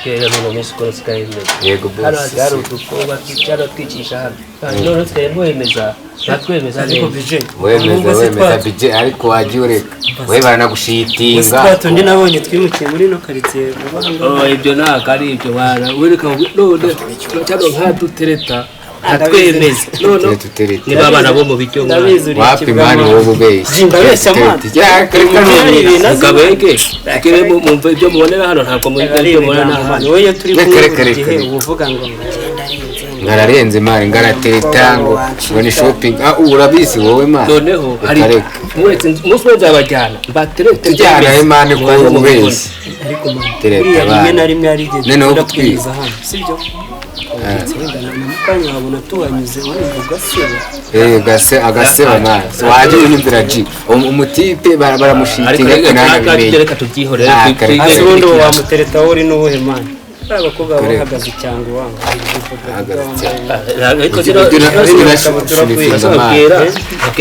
Mbabwire rero uno munsi uko nsigaye meze. Yego Hano boss. hasigaye hari udukobwa twicara twicisha hano. None nsigaye ntwemeza, natwemeza Ariko neza. bije. Wemeza wemeza BJ, ariko wajya ureka we baranagushitinga. Twa tundi nabonye twimukiye muri ino karitsiye vuba aha ngaha. Oh, ibyo ntabwo ari ibyo wana wereka ngo none cyangwa nkadutereta atwemeze none Tereta, tereta. niba abana bo mu biryo mwana Ndabizi uri Wapi ikibwa mani, mwana. wowe ubeshya. Ndabeshya mwana. Ya, reka Hari ibintu azi. mugabege mugere mumva ibyo mubonera hano, ntabwo Aba mubona ari ibyo mubona ibigambo hano. mwana. Wowe iyo turi Reka, kumwe reka, buri reka, gihe reka. uba uvuga ngo ngenda arenze. Ngararenze mani, ngaratereta ngo ni shopping. Ah, urabizi wowe mani. Noneho hari Reka, reka. muretse umunsi umwe nzabajyana mbaterete. Tujyana he mani, ko mubanze mubibone. ubeshya? Ariko mwana, Tereta buriya rimwe abana. na rimwe hari igihe Noneho dukunda gutwika. kwiyuza hano, sibyo? Wenda na mukanya wabona tuhanyuze urumva ugaseba. Eh, gase agaseba mani, wajya unyumvira G umutipe Ariko baramushitinga reka ariko natwe nanabimenye. reka tubyihorere. Ah, kare, Hasi kare. ubundi uwo wamutereta wowe uri n'uwuhe mani? Bariya bakobwa baba Kare. bahagaze icyangwe wanga. Bahagaze icyangwe. Ariko Ibyo babwira babwira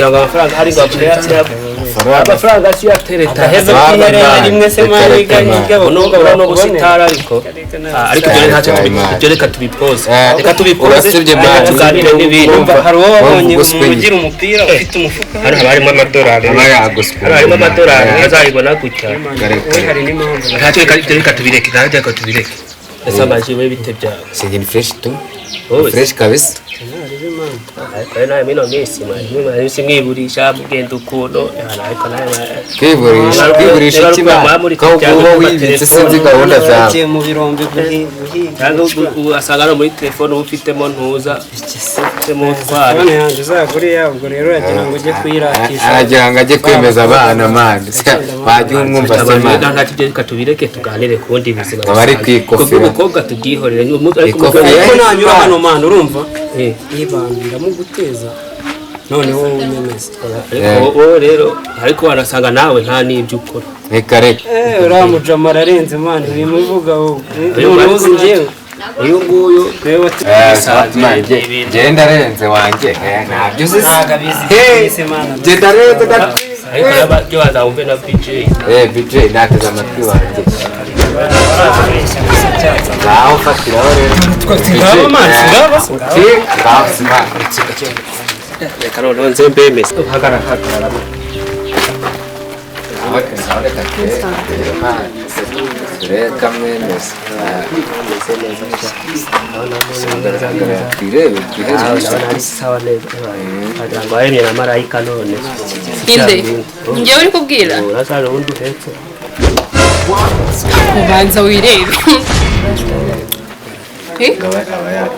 ngo amafaranga ari ngo amafaranga si yatereta. Agaheza Waba k'iherena mani, rimwe se reka, mani, reka, mani. ry'abakobwa uno bakubonera. busitari ariko. Ah, ariko ibyo ntacyo ibyo reka tubipoze, reka tubipoze. Urasebye mani. Tuganire n'ibindi. Urumva hari uwo wabonye Wumva umuntu ugira umupira ufite umufuka? Hano haba harimo amadolari. Aba yagoswe. Hano harimo amadolari azayibona gutya. Kare, We kare. hari n'impamvu. Ntacyo, reka ibyo reka tubireke, ntacyo reka tubireke. Ese amaji we bite byawe? Sinjye ni fresh tu. Wowe? Fresh kabisa. Ariko rero nawe mino minsi mani minsi mwiburisha mugenda ukuntu ariko nawe Kwiburisha, kwiburisha Niba iki ari mani? muri Ko uba wibitse sinzi gahunda zawe. Bagiye mu birombe guhiga. Cyangwa ugasanga no muri telefone uba ufitemo ntuza ufitemo utwara. Telefone yanjye uzagure yawe, ubwo rero uragira ngo ujye kuyiratisha. Aragira ngo ajye kwemeza abana mani, wajya umwumva se mani. Ntacyo, ibyo reka tubireke tuganire ku bundi buzima Aba ari busanzwe. kwikofera. Ubwo bw'umukobwa tubyihorere ariko Ikofera. umukobwa- Ariko nanyura hano mani, urumva? Eh, Ibanga ndamuguteza none wowe unyemeza. Ariko wowe rero ariko wanasanga nawe nta n'ibyo ukora. Reka reka. Eh, uriya mujama ararenze mani, wimuvuga wowe. None uzi njyewe Uyu nguyu niwe wati Man, genda arenze wanjye. Eh, ntabyo uzi se. Ntabwo abizi. Hey, Ese mana. genda arenze gato. Ariko nabyo bazawumve na BJ. Eh, BJ nateze amatwi wanjye. Ngaho fatiraho rero. Ngaba mani, ngaba. Ngaho sima. Reka noneho nze mbemeze, hagarara hagarara. Reka reka mwemeze. Twirebe twiheze. Ndabona ari sawa neza, wagira ngo waremye na marayika none. Inde njyewe uri kubwira? Urazaje ubundi uhetse. Ubanza wirebe. Eh?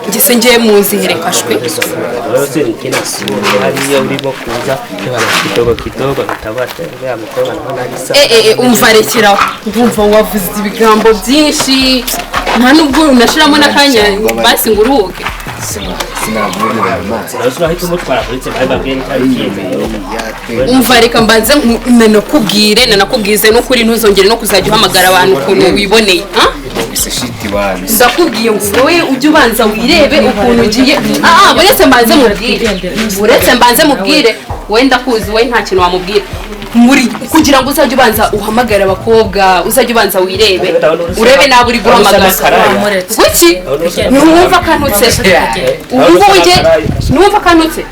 Njye se ngiye muzi herekashwe. Rero sinkinasuye hariya urimo kuza ibana kidogo kidogo bitabasha uriya mukobwa ndabona ari sawa. Eh, eh, eh, umva rekeraho, ndumva wavuze ibigambo byinshi, nta nubwo unashiramo n'akanya basi ngo uruhuke. Sinabwirira amazi. Nawe urahita umutwara uretse bari babwiye nicyo kintu. Umva reka mbanze nanakubwire nanakubwize n'ukuri, ntuzongere no kuzajya uhamagara abantu ukuntu wiboneye, ah? Ese shiti wani. Ndakubwiye ngo wowe ujye ubanza wirebe ukuntu ugiye. Ah, uretse mbanze mubwire, uretse mbanze mubwire, wowe ndakuzi, wowe nta kintu wamubwira muri kugira ngo uzajye ubanza uhamagare abakobwa, uzajye ubanza wirebe, urebe nawe uri guhamagara kuki. Ntiwumva akantutse ubu ujye, ntiwumva akantutse.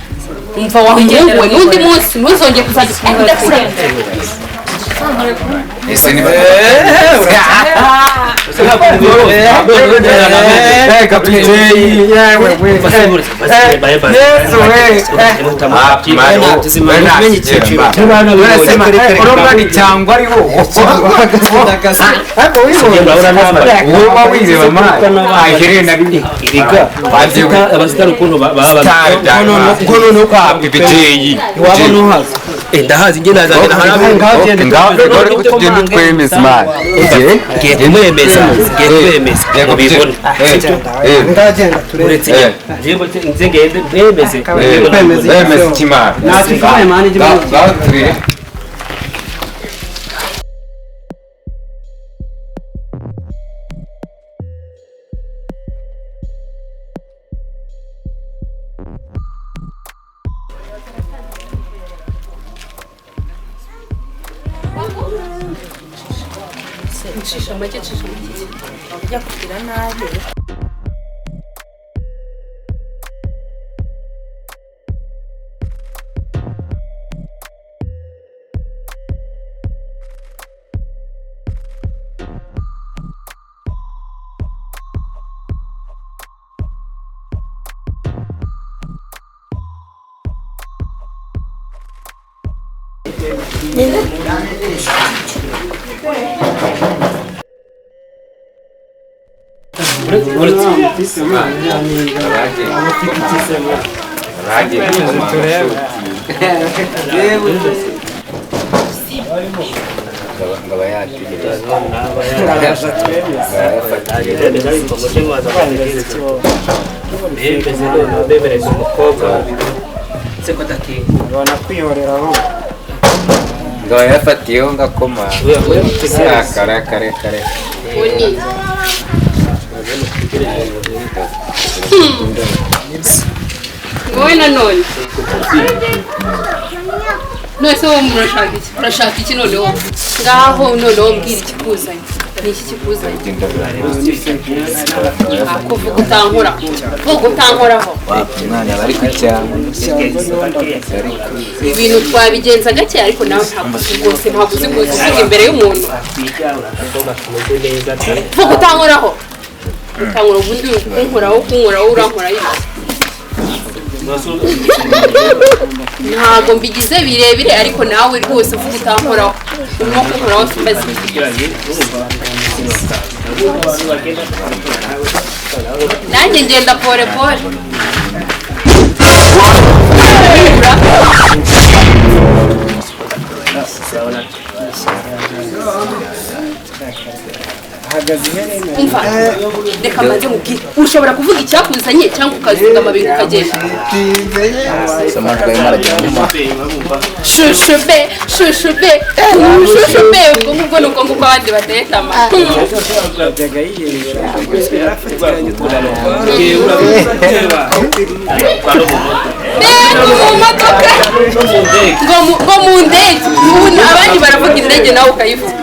Umva wa muhungu we, n'undi munsi ntuzongere kuzajya ndakura. Ese ni Reka BJ yewe we. Yesu we. Urumva cyangwa ari wowe wowe wireba mani aherena rimwe. Abasitari ukuntu baba Ngo noneho kwa BJ wabona uhaza. Ndahazi njye nazagenda harabe. Ngaho dore ko tugenda twemeza mani. Ngiye kumwemeza, ngiye kumwemeza mubibone. Ndagenda turebe. Uretse njye nze ngende mwemeze. Wemeza iki mani? Ntacyo ushoboye mani, ijye umenya. Ngaho turire. Se Ncisha make, ncisha make. Ujya kugira nabi. Abagiye turebe ngo aba yategereje Bemereza umukobwa seko takinga. Banakwihorera aho. Ngo aba yafatiyeho ngakoma kare kare kare. Uni. Wowe nanone. None se wowe murashaka iki? Urashaka iki noneho? Ngaho noneho mbwira ikikuzanye. Ni iki kikuzanye? Kuvuga utankora. Vuga utankoraho. Umwana bari ku cyangwa Ibintu twabigenza gake, ariko nawe ntabwo rwose ntabwo uzi kuza uvuga imbere y'umuntu. Vuga utankoraho. Utankora ubundi uri kunkoraho, kunkoraho urankoraho iki? Ntabwo mbigize birebire, ariko nawe rwose uvuga utankoraho. Urimo kunkoraho simbazi. Nanjye ngenda pole pole. Umva, reka mbanze mubwire. Ushobora kuvuga icyakuzanye cyangwa ukazinga amabingo ukagenda. Shushu be, shushu be, shushu be, ubwo ngubwo ni ubwo ngubwo abandi bateretama. Yajyaga yiyemera yarafatiranye. Mbega mu modoka ngo mu ndege, ubu abandi baravuga indege nawe ukayivuga.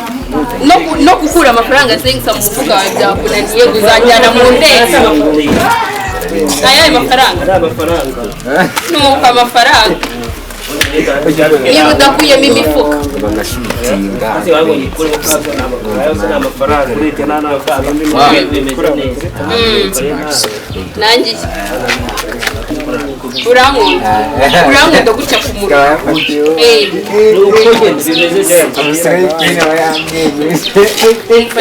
No gukura amafaranga sengisa mu mufuka wawe byakunaniye, ngo uzajyana mu ndege. Ayahe mafaranga? Nuko amafaranga niba udakuyemo imifuka. Bagashutinga. Nanjye iki? Urankunda, urankunda gutya ku munwa. Eh,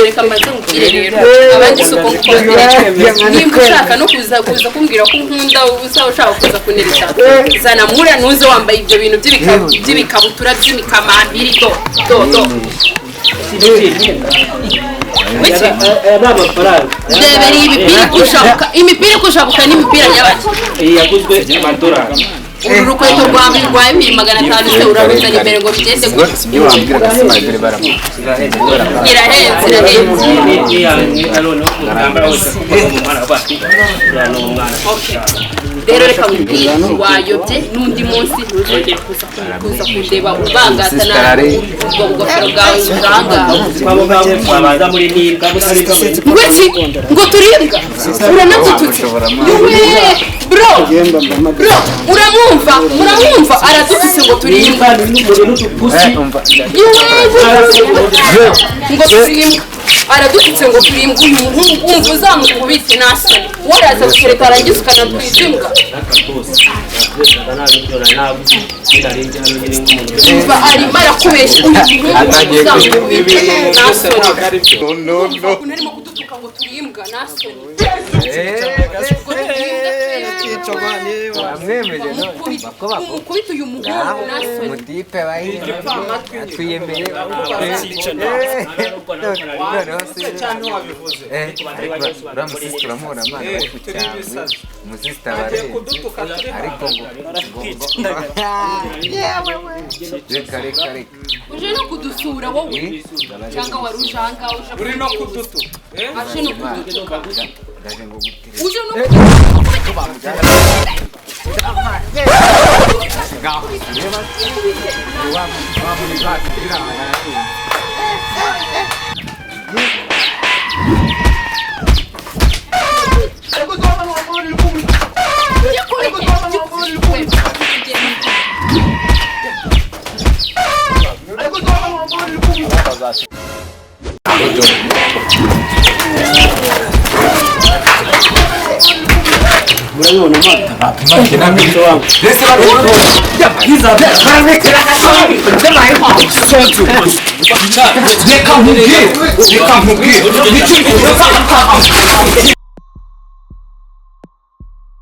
reka mbanze nkubwire rero, abandi si uko nguko batereta. Nimba ushaka no kuza kumbwira ko unkunda, uza ushaka kuza kunereta, zana mura ntuze wambaye ibyo bintu by'ibikabutura by'imikamambiri do do do. Wiki? Ndebera iyi mipira ikushabuka, imipira ikushabuka n'imipira nyabaki. Uru rukweto rwa 2500 se uraruzana imbere ngo bigende gutya? Ibyo wambwiraga se mayibere baramu Irahenze, irahenze. Okay. Rero reka nkubwire, wayobye, n'undi munsi ntuzongere kuza kundeba ubangata nabi ubwo bugofero bwawe urangaha. Ngo iki? Ngo turibwa? Uranadututse? Yewe, bro, bro, uramwumva, muramwumva, aradututse ngo turibwa. Yewe, ngo turibwa. Aradututse ngo turibwa. Uyu muhungu wumva uzamukubite nta soni. Wowe uraza gutereta warangiza ukanatwita imbwa. Umva arimo arakubeshya, uyu muhungu uzamukubite nta soni. Ukuntu arimo kudutuka ngo turi imbwa nta soni. Ngo turi imbwa. Bamwemeje none. Umukubite uyu muhungu nta soni. Mutipe atwiyemeye noneho se uriya musisita uramubona mwana bari ku cyangwe umusisita barenze ariko ngo reka reka reka. Uje no kudusura wowe cyangwa wari uje aha ngaha uje Uri no kudutuka. Aje no kudutuka. Ndaje ngo gutere Uje no kudutuka. Murabibona mata. Reka nkubwire, reka nkubwire.